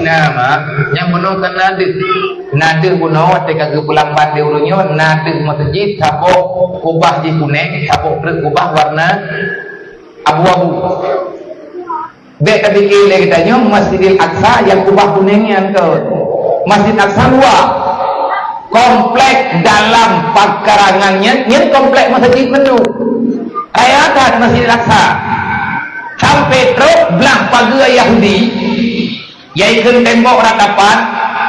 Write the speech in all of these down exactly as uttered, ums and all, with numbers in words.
Nama, nyang bunoe kan na deuh. Na deuh bunoe watée ka geupeulambat di ureuëng nyoe, na deuh meuseujid saboh kubah jih kuneng, saboh treuk kubah warna abu-abu. Bék tapike lé geutanyoe Masjidil Aqsa nyang kubah kuneng nyan kon. Masjid Aqsa luwa. Komplek dalam pekarangan nyan, nyan komplek meuseujid mandum. Raya that Masjidil Aqsa. Sampai trok blah pageue Yahudi, yaitu tembok ratapan,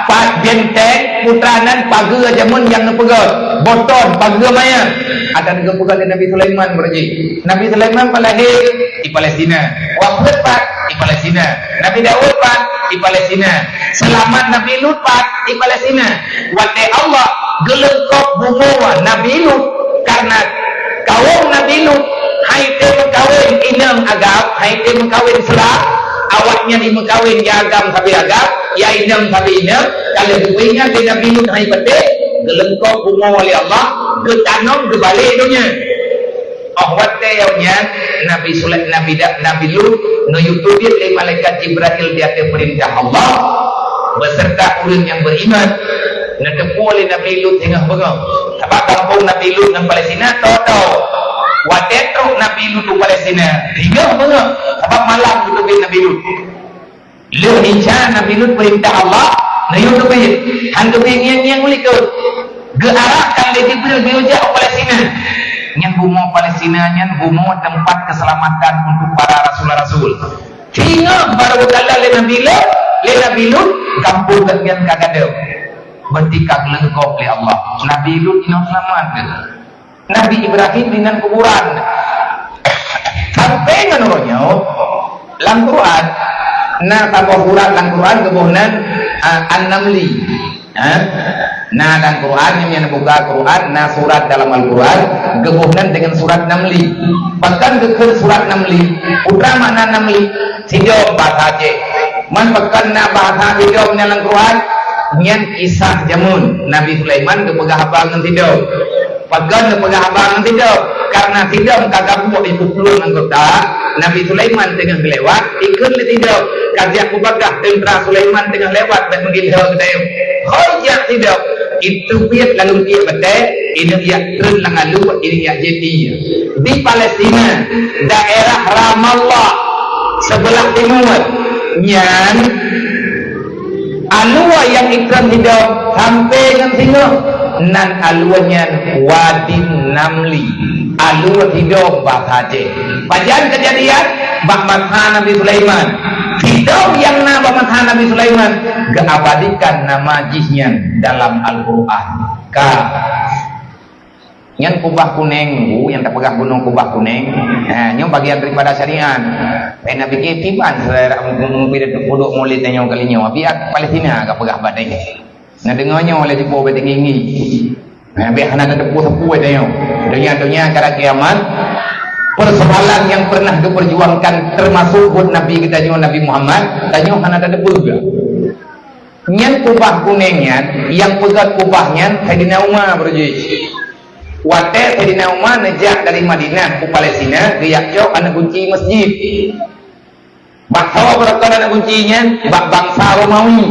pat benteng, putra nan pageue jameun nyang neupeugöt, boton pageue manyang. Ada geupeugöt lé Nabi Sulaiman beureuji. Nabi Sulaiman palahé di Palestina. Wafeuet pat di Palestina. Nabi Daud pat di Palestina. Seulamat Nabi Lut pat di Palestina. Watée Allah geuleungkôb bumoe Nabi Lut, karena kawöm Nabi Lut hai tém meukawen inong agam, hai tém meukawen seulah, awaknyan jimeukawen di agam sabe agam, ya inong sabe inong, ka lheueh geupeugah lé Nabi Lut hai patéh, geuleungkôb bumoe lé Allah, geutanom geubalek donya. Óh watée nyan, Nabi Sulai-, Nabi Da-, Nabi Lut neuyue teubiet lé malaikat Jibrail di ateueh peurintah Allah, beserta ureuëng nyang beriman, neuteupeue lé Nabi Lut singoh beungoh. Sabab gampông Nabi Lut ngon Palestina toe-toe. Watée trok Nabi Lut u Palestina, singoh beungoh, sabab malam geuteubiet Nabi Lut. Lheueh Isa Nabi Lut peurintah Allah, neuyue teubiet, han teubiet ngieng-ngieng u likot. Geuarahkan lé Jibril geuyue jak u Palestina. Nyan bumoe Palestina nyan bumoe teumpat keuseulamatan untuk para rasul-rasul. Singoh barô geukalon lé Nabi Lut, lé Nabi Lut, gampông geuh nyan ka gadôh. Beutika geuleungkôb lé Allah. Nabi Lut inong seulamat geuh. Nabi Ibrahim dinan kuburan. Sampai ngon uroe nyoe, lam Quran, na saboh surat lam Quran geuboh nan, a, An-Namli. Ha? Na lam Quran, nyang, nyang buka Quran, na surat dalam Al-Quran geuboh nan dengan surat Namli. Bahkan geukheun surat Namli, peue makna Namli, sidom bahasa Aceh. Man pakon na bahasa sidom nyan lam Quran, nyan kisah jameun Nabi Sulaiman geupeugah haba ngon sidom. Pakon geupeugah haba ngon sidom? Karena sidom ka gabuk di peuplueng anggota, Nabi Sulaiman teungoh geulewat, ikheun lé sidom, ka jak peubagah teuntra Sulaiman teungoh lewat bak meugilho geutanyoe. Hôi jak sidom, itu piet lalu piet batée, ini jak treun lam alu, ini jak jeti. Di Palestina, daerah Ramallah, sebelah timur, nyan alue nyang ikheun sidom sampai ngon singoh, nan alue nyan Wadin Namli, alue sidom bahasa Aceh. Pajan keujadian? Bak masa Nabi Sulaiman. Sidom nyang na bak masa Nabi Sulaiman geuabadikan nama jih nyan dalam Al-Quran. Ka Nyan kubah kuneng, bu, nyang tapeugah bunoe kubah kuneng. Ha, nyoe bagian daripada syariat. Pena pike tiban seurah meupidat pudok Maulid nyoe kali nyoe. Biar Palestina ka peugah badai. Ngedeungoe nyoe lé sipo bak tinggi-tinggi. Ha, biar hana tateupeue sapeue tanyoe. Donya-donya akhir kiamat. Persoalan yang pernah diperjuangkan termasuk buat Nabi kita nyoe, Nabi Muhammad, tanyoe hana tateupeue juga. Nyan kubah kuneng nyan, nyang peugöt kubah nyan Saidina Umar beureuji. Watée Saidina Umar neujak dari Madinah u Palestina, geujak cok aneuk gunci masjid. Bak soe beureukat aneuk gunci nyan? Bak bansa Romawi.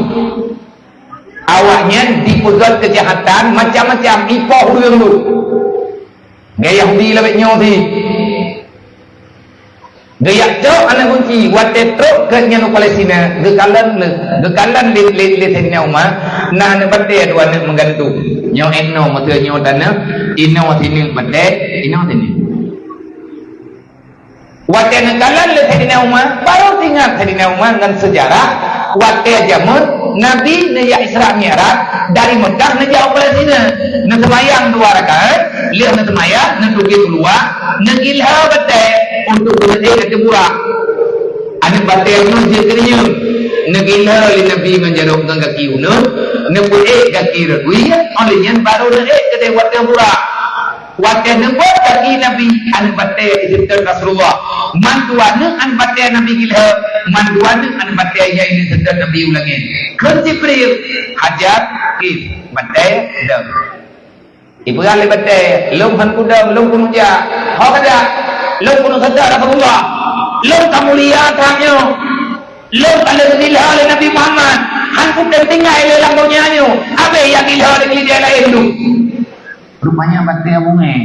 Awaknyan dipeugöt keujahatan macam-macam, ipoh ureuëng tu. Gaya Yahudi lagée nyoe sih. Geujak cok aneuk gunci, watée trok keu nyan u Palestina, geukalon lé, geukalon lé, lé, lé Saidina Umar, na aneuk batée dua aneuk meugantung. Nyoe inoe meuteue nyoe taneuk, inoe sineuk batée, inoe sineuk. Watée neukalon lé Saidina Umar, baru teuingat Saidina Umar ngon seujarah, watée jameun Nabi neujak Isra Mi'raj dari Meukah neujak u Palestina. Neuseumayang dua rakaat, lheueh neuseumayang, neuteubiet u luwa, neugilha batée untuk geuneuk ék ateueh burak. Aneuk batée nyoe jeuet keu neunyoe. Neugilha lé Nabi ngon jaroe ngon gaki uneuk, neupeuék gaki reubui, óh lheueh nyan baru neuék keudeh watée burak. Watée neubeuet gaki Nabi, aneuk batée iseutôt Rasulullah. Mandua aneuk aneuk batée Nabi gilha, mandua aneuk aneuk batée nyang iseutôt Nabi u langét. Kheun Jibril, "Hajar, kif, batée, deuh." Ipeugah lé batée, "Lôn hán kudong, lôn keuneuk jak." "Ho ka jak?" "Lôn keuneuk seutôt Rasulullah. Lôn ka mulia that nyoe." Lôn ka lheueh geuilham lé Nabi Muhammad. Gila lagi dia lain tu. Rupanya batèe bungeng.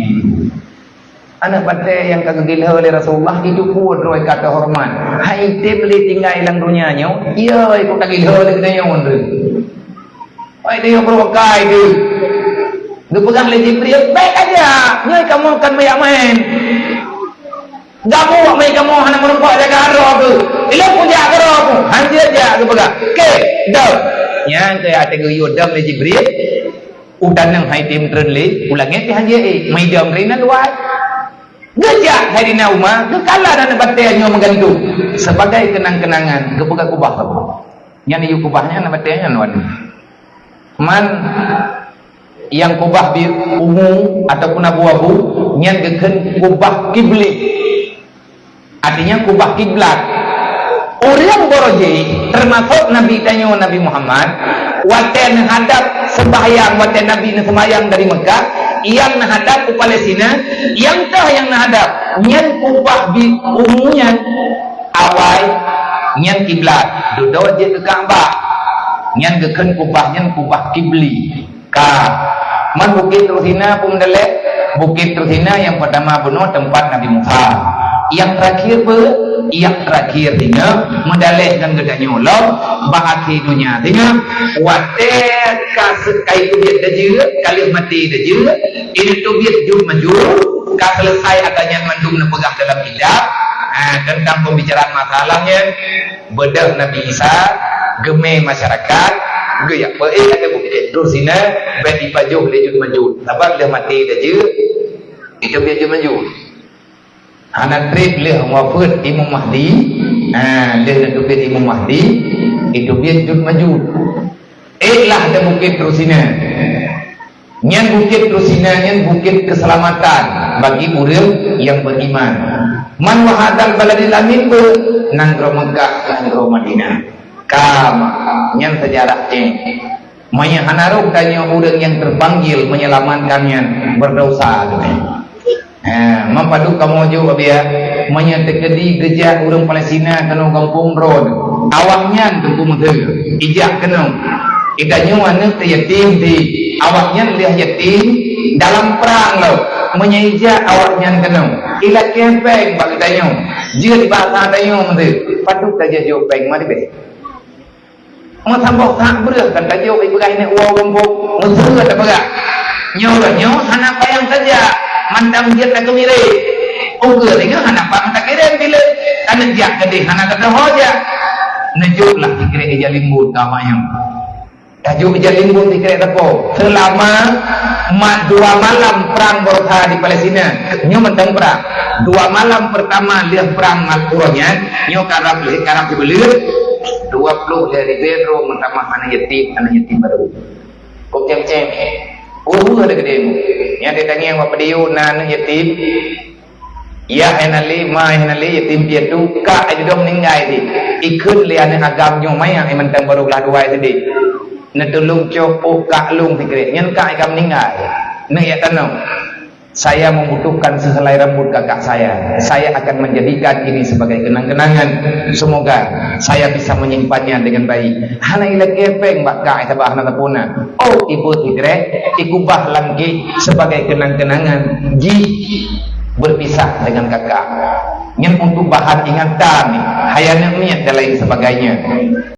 Aneuk batèe nyang ka geugila lé Rasulullah itu pun droe ka teuhoreumat. Hai tem lé tinggai lam donya nyoe, iya ikut tagila lé geutanyoe tu. Oi, dia berwakai tu. Geupeugah lé Jibril, "Baik aja, nyoe kamoe kan meuyak main. Gabuek mai kamoe hana meureumpok jaga droe tu. Ilôn kujak keudroe tu." Hanjeuet jak geupeugah. Oke, dam. Nyang keu até geuyue dam lé Jibril. Utanang hai tem treun lé, ulangét pih hanjeuet, eh, mai dam treun nan luwai. Geujak Saidina Umar, geukala dan batèe nyoe meugantung sebagai kenang-kenangan, geupeugah kubah saboh. Nyan yue kubah nyan, batèe nyan wan. Man nyang kubah bi ungu ataupun abu-abu, nyan geukheun kubah kibli. Artinya kubah kiblat. Ureueng barô jih, teumasok Nabi tanyoe Nabi Muhammad, watèe neuhadap sembahyang, watèe Nabi neuseumayang dari Mekah, nyang neuhadap u Palestina, nyang teuh nyang neuhadap, nyan kubah bi ungu nyan, awai, nyan kiblat, dudoe jeuet keu Ka'bah. Nyan geukheun kubah nyan kubah kibli. Ka. Man Bukét Tursina pun meudaleh. Bukét Tursina nyang peurtama bunoe teumpat Nabi Musa. Nyang teurakhir peue? Nyang teurakhir singoh meudaleh ngon geutanyoe lom bak akhé donya singoh. Watèe ka se-, ka iteubiet dajeuet, ka lheueh maté dajeuet, iteubiet jeuet maju, ka selesai ata nyan mandum neupeugah dalam kitab, ha, teuntang pembicaraan masalah nyan. Beudôh Nabi Isa geumé masyarakat, geujak peuék ateueh Bukét Tursina, bèk jipajoh lé jeuet maju. Sabab lheueh maté dajeuet, iteubiet jeuet maju. Hana trép lheueh wafeuet Imam Mahdi, ha, lheueh neuteubiet Imam Mahdi, iteubiet jeuet maju. Ék lah di Bukét Tursina. Nyan Bukét Tursina nyan bukét keuseulamatan bagi ureueng nyang beriman. Man wa hadzal baladil amin beu, nanggroe Meukah, nanggroe Madinah. Ka ma, nyan seujarah nyan. Meunyoe hana rôh tanyoe ureueng nyang teupanggil menyelamatkan nyan, beurdosa geutanyoe. Ha, meupadub kamoe jok, Abiya, meunyoe teukeudi geujak ureueng Palestina keunoe gampông droe, awaknyan teungku meuseu, ijak keunoe. Geutanyoe aneuk yatim di, awaknyan lheueh yatim dalam prang lom. Meunyoe ijak awaknyan keunoe, ilakèe pèng bak geutanyoe, jeuet bak geutanyoe meuseu, padub tajak jok pèng, ma leubeh. Meusaboh that breueh kan tajok ipeugah ineuk woe gampông, meuseu tapeugah. Nyoe uroe nyoe hana payah tajak, mantong jeuet takeumiré. Ukeue singoh hana pat takirém piléh, ka neujak keudeh hana teuho jak. Neujok lah sikrek ija limbot ka awaknyan. Tajok ija limbot sikrek sapo. Seulama ma-, dua malam prang beureusaha di Palestina. Nyoe mantong prang. Dua malam peurtama lheueh prang mal uroe nyan, nyoe karab lheueh, karab sibuleuen, dua ploh lhèe ribèe droe meutamah aneuk yatim, aneuk yatim barô. Kok cém-cém, eh. Uhu ada geude. Nyang ditangieng bak peudiyueng na aneuk yatim. Yah hana lé, ma hana lé, yatim piatu, kak ai didong ninggai di. Ikheun lé aneuk agam nyoe maya ai mantong barô glah dua sideh. Neutulông cok ôk kak lông sikrek. Nyan kak ai ka meuninggai. Neuk yak tanoh. Saya membutuhkan sehelai rambut kakak saya. Saya akan menjadikan ini sebagai kenang-kenangan. Semoga saya bisa menyimpannya dengan baik. Hana ilakèe pèng bak kak, sabab hana teupuna. Oh, ibu sikrek, ikubah lam gate sebagai kenang-kenangan jih berpisah dengan kakak. Nyan untuk bahan ingatan, hai aneuk miet dan lain sebagainya.